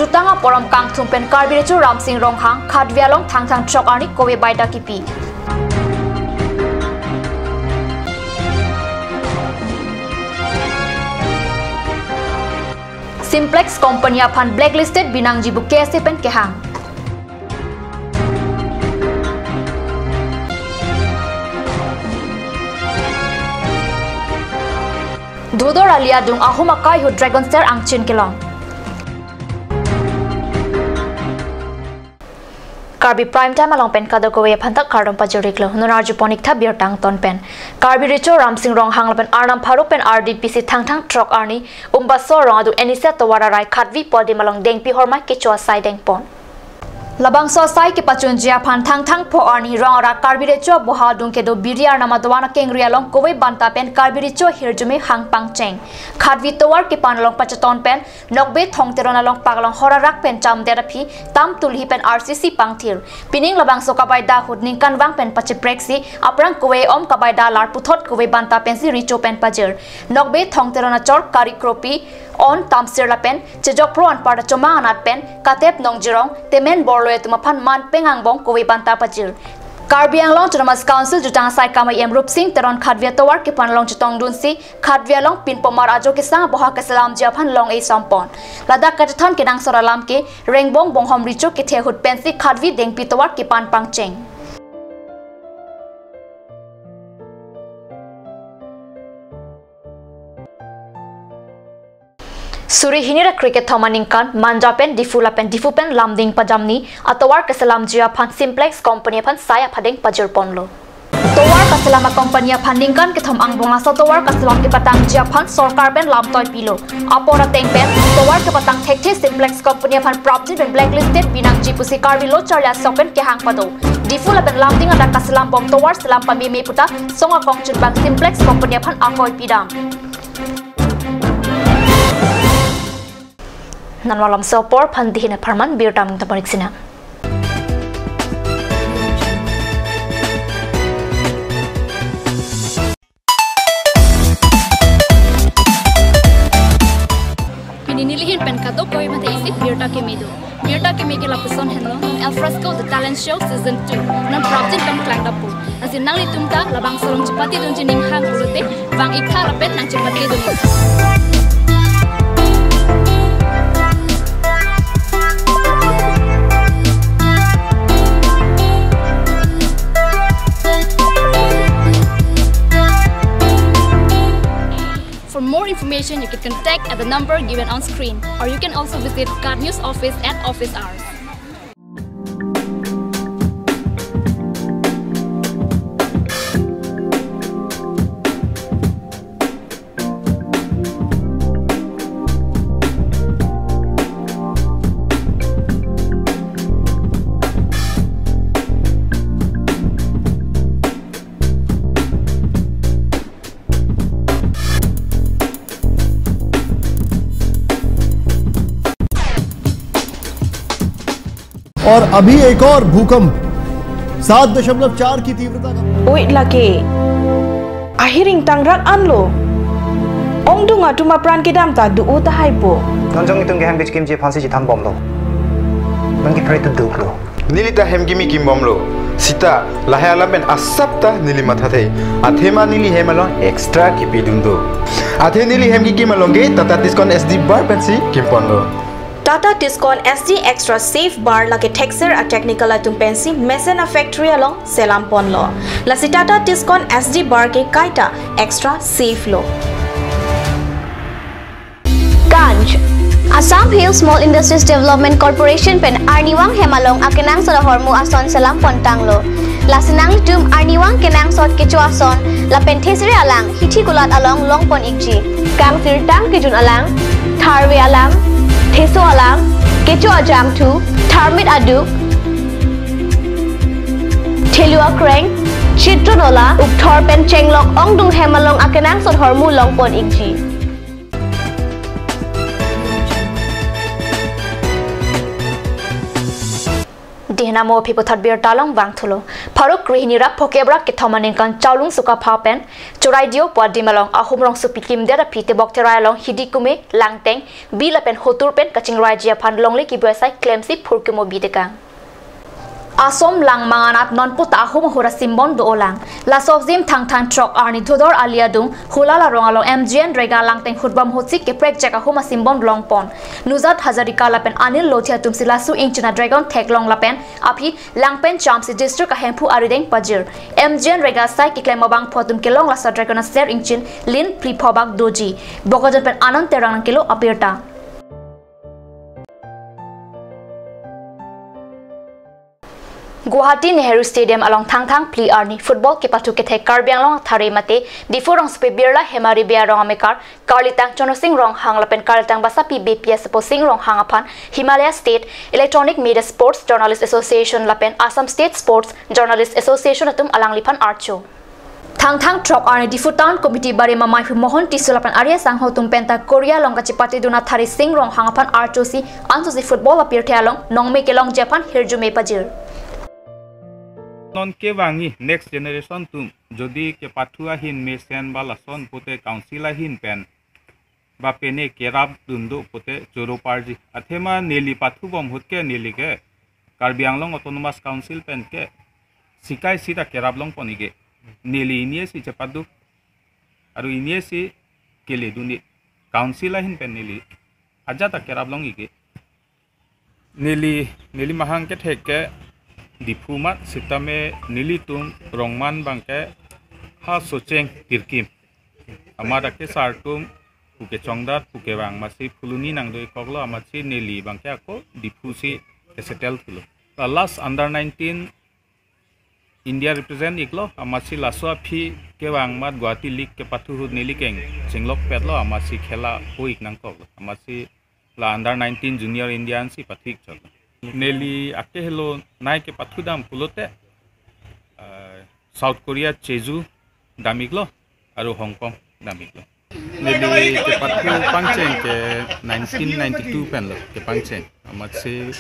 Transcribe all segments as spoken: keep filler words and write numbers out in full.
Jutang aporom kangthum pen Karbi Recho Ramsing Ronghang Khatvi along Thangthang throk arni kove baita kipi. Simplex Company aphan blacklisted binangji pu K S A pen kehang. Dhodor Ali adung ahum akai ahut Dragon Star angchin kelong. Karbi Prime Time along pen kadokave aphan ta kardom pajir-iklo. Non arjupon-ik tha birta angton pen. Karbi Recho Ramsing Ronghang lapen Arnam Pharuk pen R D P C Thangthang throk arni Umbaso rong adung Anisa tovar arai Khatvi pu adim along dengpi ahormu kecho asai dengpon. Labangso asai kepachunji aphan Thangthang pho arni rong arat Karbi Recho aboha adung kedo Biri Arnam adovan akengri along kove banta pen Karbi Recho ahirjume hang pangcheng. Khatvi tovar kepan along pacheton pen Nokbe Thong Teron along paklong hor arak pen chamdet aphi tam tulhi pen R C C pangthir. Pining labangso kabaida ahut ningkanvang pen pachepreksi aphrang kove om kabaida alar puthot kove banta pensi recho pen pajir. Nokbe Thong Teron achor Kari Kropi, On Tamsir lapen chejok phro anparta chomang anat pen Katep Nongjirong, Temen Borloi atum aphan man peng angbong kove banta pajir. Karbi Anglong Autonomous Council jutang asai kam a-E M Rupsing Teron Khatvi atovar kepan along chetongdunsi Khatvi along pinpomar ajo kesang aboha keselamji aphan long-e sampon. Ladak kachethan kenangsot alam ke Rengbong Bonghom Recho kethe ahut pensi Khatvi dengpi tovar kepan pangcheng. Suri hini ra krekethom aningkan Manja pen Diphu lapen Diphu pen Lumding pajamni atovar keselamji aphan Simplex Company aphan sai aphadeng pajirponlo. Tovar kaselam a-company aphan ningkan kethom angbong laso tovar kaselam kepatangji aphan sorkar pen lamtoi pilo. Apor ateng pen tovar kepatang thekthe Simplex Company aphan prapjin pen blacklisted binangji pusi Karbi Lo Charli Asong pen kehang pado. Diphu lapen Lumding adak kaselambom tovar selam pameme puta song akongchunbang Simplex Company aphan akoi pidam. Non malomso apor aphan dihina pharman birta angton pon-ik sinang. Pini nelihin pen kadokave matha isi birta keme do. Birta keme ke lapuson henlo, Al Fresco The Talent Show Season two. Non prapjin pen klangdampo. Lasi nanglitum ta labangso along chepatedunji ning hang pulote vang-ik tha lapen nangchepatedun. For more information, you can contact at the number given on screen, or you can also visit KAT News office at office hours. और अभी एक और भूकंप सात दशमलव चार की तीव्रता का। Oi lake. Ahiring tangrak anlo. Ongdung atum apran kedam ta do-o tahai po. Non jong itum ke hem kechekimji aphansi chethanbomlo. Non ke pray to do lo. Neli ta hem kimi kimbomlo. Sita, lahai alam pen asap ta neli mathathe. Athema neli hem along extra kipidun do. Athe neli hem kikim along ke Tata Tiscon S D bar pensi kimponlo. Tata Tiscon S D Extra Safe Bar lake thekser a-technical atum pensi mesen a-factory along selamponlo. Lasi Tata Tiscon S D Bar ke kaita extra safe lo. Ganj. Assam Hill Small Industries Development Corporation pen arnivang hem along akenangsot ahormu ason selam pontanglo. Lasi nanglitum arnivang kenangsot kecho ason lapen thesere alang hithi kulat along longpon-ikji. Kangsirtang kejun alang, tharve alang, theso alang, kecho ajangthu, tharmit aduk, thelu akreng, chitron ola, ukthor pen chenglok ongdung hem along akenangsot ahormu longpon-ikji. Dihna mo aphi puthot birta along vangthulo. Pharo krehini ra phokep ra kethom aningkan Chaulung Sukapha pen Choraidio pu adim along ahum rongsopi kimdet aphi Tebok Terai along Hidikume, Langteng, Bi lapen Hotur pen kachingraiji aphan longle kibu asai klemsi phurkimo bidekang. Asom langmang anat nonputa ahum ahut asimbon do-olang. Laso ajim Thangthang throk arni Dhodor Ali adung Hulala rong along M G N Rega Langteng hutbom ahutsi keprekjak ahum asimbon longpon. Nujat Hazarika lapen Anil Lothi atumsi laso ingchin a-dragon theklong lapen aphi lang pen chamsi district ahemphu arideng pajir. M G N Rega asai keklem abangphu atum kelong laso dragon aser ingchin lin phli phobak doji. Bokajan pen Anand Terang nangkelo abirta. Guwahati Nehru Stadium along Thangthang phli arni football kepathu kethek Karbi Anglong athare mate Diphu rongsopi Birla Hemari Bey arong amekar Karlitang Chonrosing Ronghang lapen Karlitang Basapi Bey pi asapo Sing Ronghang aphan Himalaya State Electronic Media Sports Journalist Association lapen Assam State Sports Journalist Association atum alangliphan archo. Thangthang throk arni Diphu Town Committee barim amei hu Mohon Tisso lapen Arya Sangho atum penta Korea along kachepatedun athare Sing Ronghang aphan archosi ansosi football apirthe along nongme kelongji aphan hirjume pajir. Non kevangji next generation atum jodi kepathu ahin mesen ba lason pute council ahin pen ba pene kerapdun do pute choro parji. Athema neli pathubom ahut ke neli ke Karbi Anglong Autonomous Council pen ke sikai sita kerap longpon ike. Neli inisi chepadu. Aru inisi keledun-i. Council ahin pen neli ajat ta kerap long ike. Neli, neli mahang kethek ke Diphu amat sitame nelitum rongman abang ke ha Socheng Tirkim. Amat ake sar atum puke chongdat, puke vang amatsi phuluni nangdo-ik koklo amatsi neli abang ke ako Diphu si kesettle thulo. La last under nineteen India represent iklo, amatsi laso aphi kevang amat Guwahati League kepathu ahut neli keng chinglokpetlo, amatsi khela ho-ik nangkoklo, amatsi la under nineteen Junior India ansi pathu-ik chotlo. Neli ake helo nai kepathudam pulote, ah, South Korea Jeju dam-iklo, aru Hong Kong dam-iklo. Neli kepathu pangcheng ke nineteen ninety-two penlo kepangcheng. Amatsi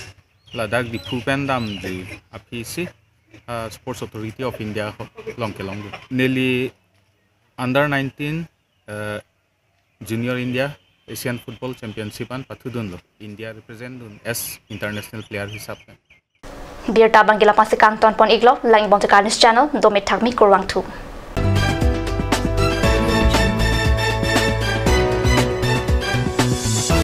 ladak Diphu pen damji aphisi, ah, Sports Authority of India ho-, along kelong. Neli under nineteen, eh, Junior India Asian Football Championship an pathudunlo. India represent dun as international player hisap pen. Birta abang ke la-ansi kangtonpon-iklo, lang-ik Bongchakar News Channel, dome thakmi kurvangthu.